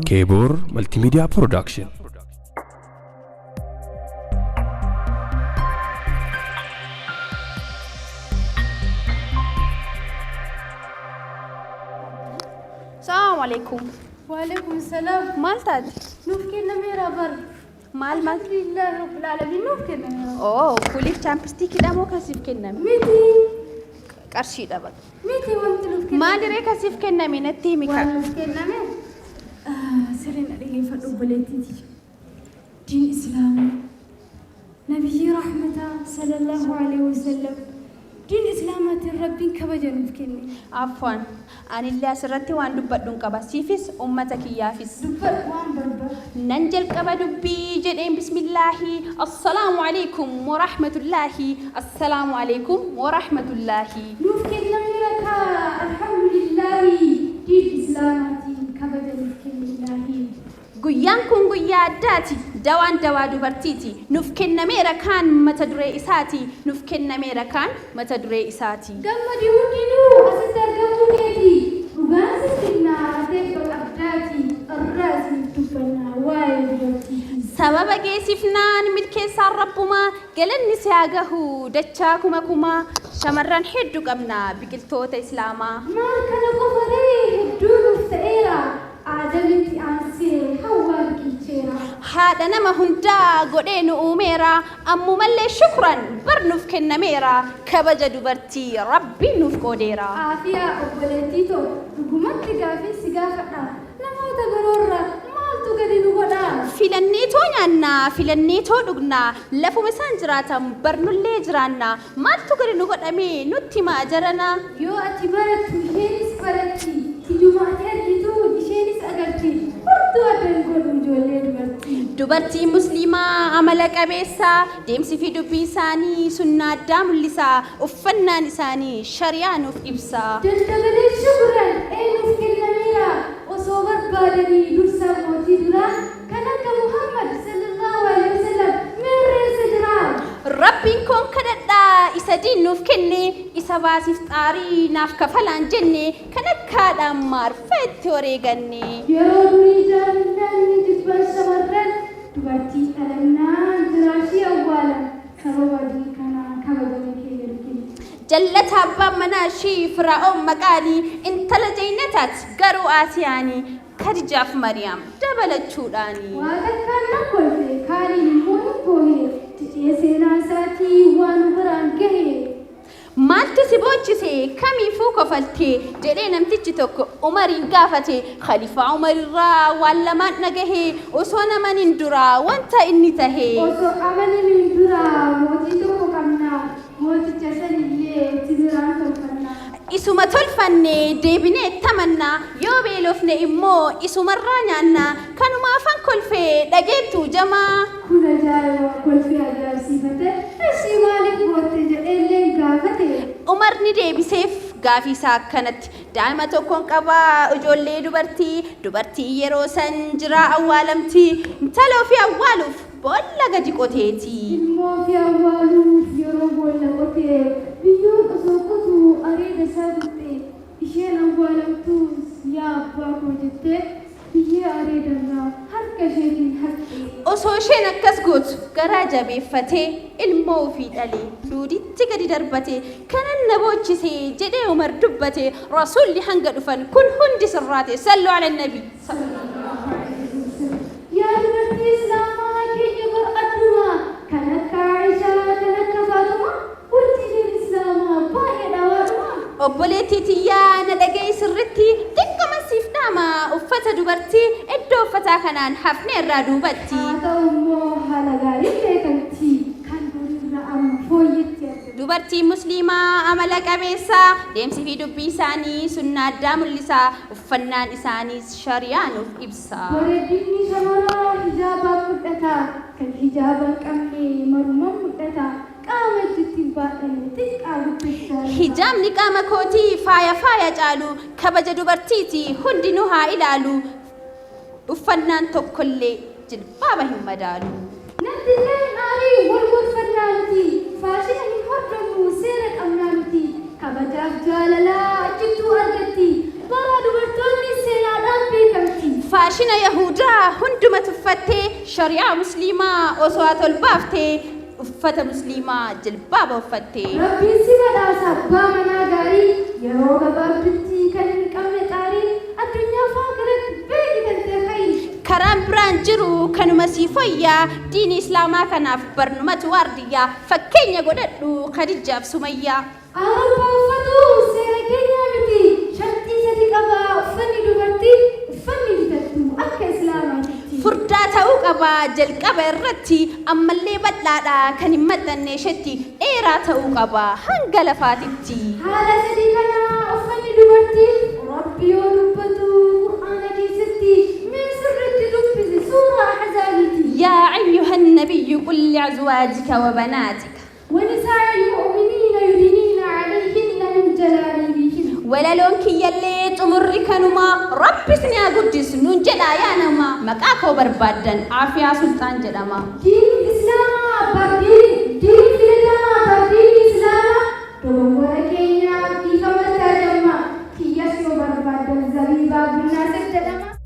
Keeboor Multimedia Production. Salaamu alaikum. Waalaikum salaam. Maal taate? Nuuf kennameera bar. Maal maal? Alhamdulillah rabbil alamin nuuf kennameera. Oo, kuliif chaampistiikidha moo kan siif kenname? Miti. Qarshiidha baqa. Miti wanti nuuf kenname. Maal diree kan siif kenname natti himi Waan kaa. nuuf kenname. Sirriin dhaggeeffadhu obboleettiiti. Diin Islaamaa. Nabiyyi rahmataa sallallahu alaihi wasallam. Diin Islaamaatiin Rabbiin kabaja nuuf kenne. Afwan, anillee asirratti waan dubbadhu hin qaba. Siifis uummata kiyyaafis. Dubbadhu waan barbaadu. Nan jalqaba dubbii jedheen bismillaahi. Assalaamu alaikum wa rahmatullaahi. Assalaamu alaikum wa rahmatullaahi. Nuuf kennameera kaa alhamdulillahi. Diin Islaamaatiin kabaja nuuf kenne Ilaahi. Guyyaan kun guyyaa addaati. Dawaan dawaa dubartiiti. Nuuf kennameera kaan mata duree isaati. Nuuf kennameera kaan mata duree isaati. Gammadi hundinuu asitti argamuu keeti. Dhugaan sittinnaa teebba qabdaati. Irraa isiniif dubbannaa waa'ee dubartiiti. Sababa geessifnaan milkeessaan rabbumaa galanni si haa gahu dachaa kuma kumaa shamarran hedduu qabna biqiltoota islaamaa. Maal kana qofa ree hedduu nuuf ta'eera. Aadamitti aansee Hawwaa biqilcheera. Haadha nama hundaa godhee nu uumeera ammumallee shukran bar nuuf kennameera kabaja dubartii rabbiin nuuf qoodeera. Aafiyaa obboleettii too dhugumatti gaafii si gaafadha. Namoota biroorra maaltu gadi nu godha? Filanneetoo nyaannaa filanneetoo dhugnaa lafuma isaan jiraatan barnullee jiraannaa maaltu gadi nu godhamee nutti himaa jaranaa. Yoo ati barattu isheenis baratti. Ijuma ati argitu isheenis agarti. Homtuu adda hin godhu ijoollee dubartii. Dubartii musliimaa amala qabeessaa deemsi fi dubbii isaanii sunnaa addaa mul'isaa uffannaan isaanii shari'aa nuuf ibsa. Daddabalee shukuran eenyuuf kennameera. Osoo barbaadanii dursa mootii duraa kan akka Muhammad sallallahu alaihi wasallam meerreessa jira. Rabbiin koon kadhadhaa isa diin nuuf kenne isa baasiif xaarii naaf kafalaan jenne kan akka haadha maarfa itti wareeganne. Yeroo durii jaalallaan ni jibban shamarran dubartii dhalannaan jiraashii awwaalan sababa diin kanaa kabajame kee gadi kenne. Jallata abbaan manaa ishii Firaa'oon maqaanii intala Jaynataat garuu Aasiyaanii Kadijaaf Mariyaam dabalachuudhaani. Waa takkaan nan kolfe kaaniin immoo hin boohe jedhee seenaa isaatii waan biraan gahe. Maaltu si boochise kamiifuu kofaltee jedhee namtichi tokko Umariin gaafate Khalifaa Umarirraa waan lamaan dhagahe osoo namaniin duraa wanta inni tahe. Osoo amananiin dura mootii tokko qabna mooticha sanillee tibiraan tolfanna. Isuma tolfanne deebinee tamannaa yoo beelofne immoo isumarraa nyaanna kanuma afaan kolfee dhageettu jamaa. Kun ajaa'iba kolfee ajaa'ibsiifate ishii maaliif bootte jedheelleen gaafate. Umar ni deebiseef gaafii isaa akkanatti daa'ima tokkoon qabaa ijoollee dubartii dubartii yeroo san jiraa awwaalamti intala ofii awwaaluuf boolla gadi qoteeti. Ilmoo fi awwaaluuf yeroo boolla qotee biyyoon osoo qotuu areeda isaa tuqxe isheen awwaalamtuus yaa abbaa koo jettee biyyee areedarraa harka isheetiin haqxe. Osoo isheen akkas gootu garaa jabeeffatee ilmoo ofii dhalee duuditti gadi darbate kanan na boochise jedhee Umar dubbate rasuulli hanga dhufan kun hundi sirraate sallu ala nabi. Yaa dubartii Islaamaa keenya bar adduma kan akka Aishaa kan akka Faaxumaa urjiileen Islaamaa baay'ee dhawaadhuma. Obboleettii tiyyaa na dhaga'i sirritti xiqqama siif dhaama uffata dubartii iddoo uffataa kanaan hafne irraa duubatti. Haa ta'u immoo haala gaariin beekamti kan durirra amma fooyyetti argama. Dubartiin musliimaa amala qabeessaa deemsi fi dubbii isaanii sunnaa addaa mul'isa uffannaan isaaniis shari'aa nuuf ibsa. Bareedinni shamaraa hijaabaan mul'ata. Kan hijaaba hin qabne marumaan mul'ata. Qaama itti hin baadhanne xiqqaa guddachaa. Hijaabni qaama kootii faaya faaya caalu kabaja dubartiiti hundinuu haa ilaalu uffannaan tokkollee jilbaaba hin madaalu. Natti illee aarii wal gorfannaa miti. Faashina hin hordofnu seera qabnaa miti. Kabajaaf jaalalaa achittuu argatti. Bara dubartoonni Faashina Yahuudaa hunduma tuffattee, shari'aa Musliimaa osoo ati ol baaftee, uffata Musliimaa jilbaaba uffattee. Rabbiin si badhaasa abbaa manaa gaarii, yeroo gabaabdutti kan hin qabne xaarii, addunyaa fi aakiratti beeki kan ta'e khayri. Karaan biraan jiru kanuma siif wayyaa, diinii Islaamaa kanaaf barnumatu waardiyyaa, fakkeenya godhadhu Khadijjaaf Sumayyaa. Awurooppaa uffatu seera keenyaa miti, sharxii sadi qaba uffanni dubartii, uffanni bitattu akka Islaamaatitti. Furdaa ta'uu qaba jalqaba irratti, ammallee bal'aadha kan hin maxxanne ishetti, dheeraa ta'uu qaba hanga lafaatitti. Haala sadii kana uffanni dubartii, Rabbi yoo dubbatu Qur'aana keessatti, mee sirriitti dubbisi suuraa Ahzaabiiti. يا أيها النبي قل لأزواجك وبناتك. ونساء المؤمنين يدنين عليهن من جلابيبهن. Walaloon kiyyallee xumurri kanumaa, Rabbi isin haa guddisu nuun jedhaa yaa namaa, maqaa koo barbaaddan Aafiyaa Sulxaan jedhama. Diin Islaamaa bardiin diin filatamaa bardiin Islaamaa, dogoggora keenyaaf dhiifama taajamma, kiyyas yoo barbaaddan Zabiibaa Abdulnaasir jedhama.